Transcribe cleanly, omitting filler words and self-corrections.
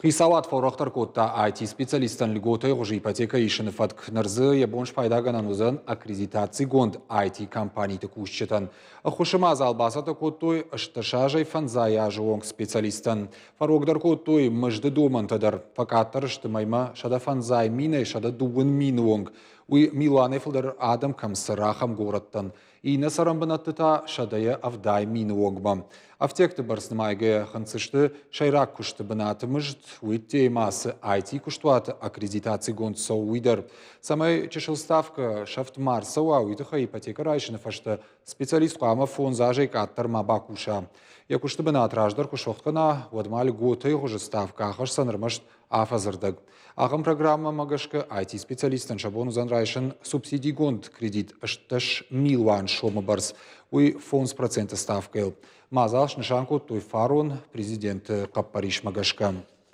Хицауад фӕуӕрӕхдӕр кодта IT-специалисттӕн льготӕйы хуызы ипотекӕ исыны фӕтк. Ныр дзы йӕ бон спайдагӕнӕн уыдзӕн аккредитацигонд IT-компаниты кусджытӕн. Ӕххуысы мадзал бацӕттӕ кодтой 18 азӕй фӕндзай азы онг специалисттӕн. Фӕрогдӕр кодтой мызды домӕнтӕ дӕр. Фӕкъаддӕр сты мӕймӕ 150 минӕй 120 мины онг. Уый милуанӕй фылдӕр адӕм кӕм цӕры, ахӕм горӕттӕн. Иннӕ цӕрӕнбынӕтты та 170 000 онгмӕ. Афтекты бӕрц нымайгӕйӕ хынцысты сӕйраг куысты бынаты мызд, уый ма цы IT-куыстуаты аккредитацигонд цӕуы, уый дӕр. Цӕмӕй чысыл ставкӕ сӕфт ма рцӕуа, уый тыххӕй ипотекӕ райсыны фӕстӕ специалист хъуамӕ фондз азӕй къаддӕр ма бакуса. Йӕ куысты бынат раздӕр куы сохт кӕна, уӕд ма льготӕйы хуызы ставкӕ ахӕсдзӕн ӕрмӕст афӕдзы рдӕг. Ахӕм программӕмӕ гӕсгӕ IT-специалисттӕн сӕ бон уыдзӕн райсын субсидигонд кредит 18 милуан сомы бӕрц, уый 5% ставкӕйыл. Мадзал снысан кодтой фарон президенты хъӕппӕрисмӕ гӕсгӕ.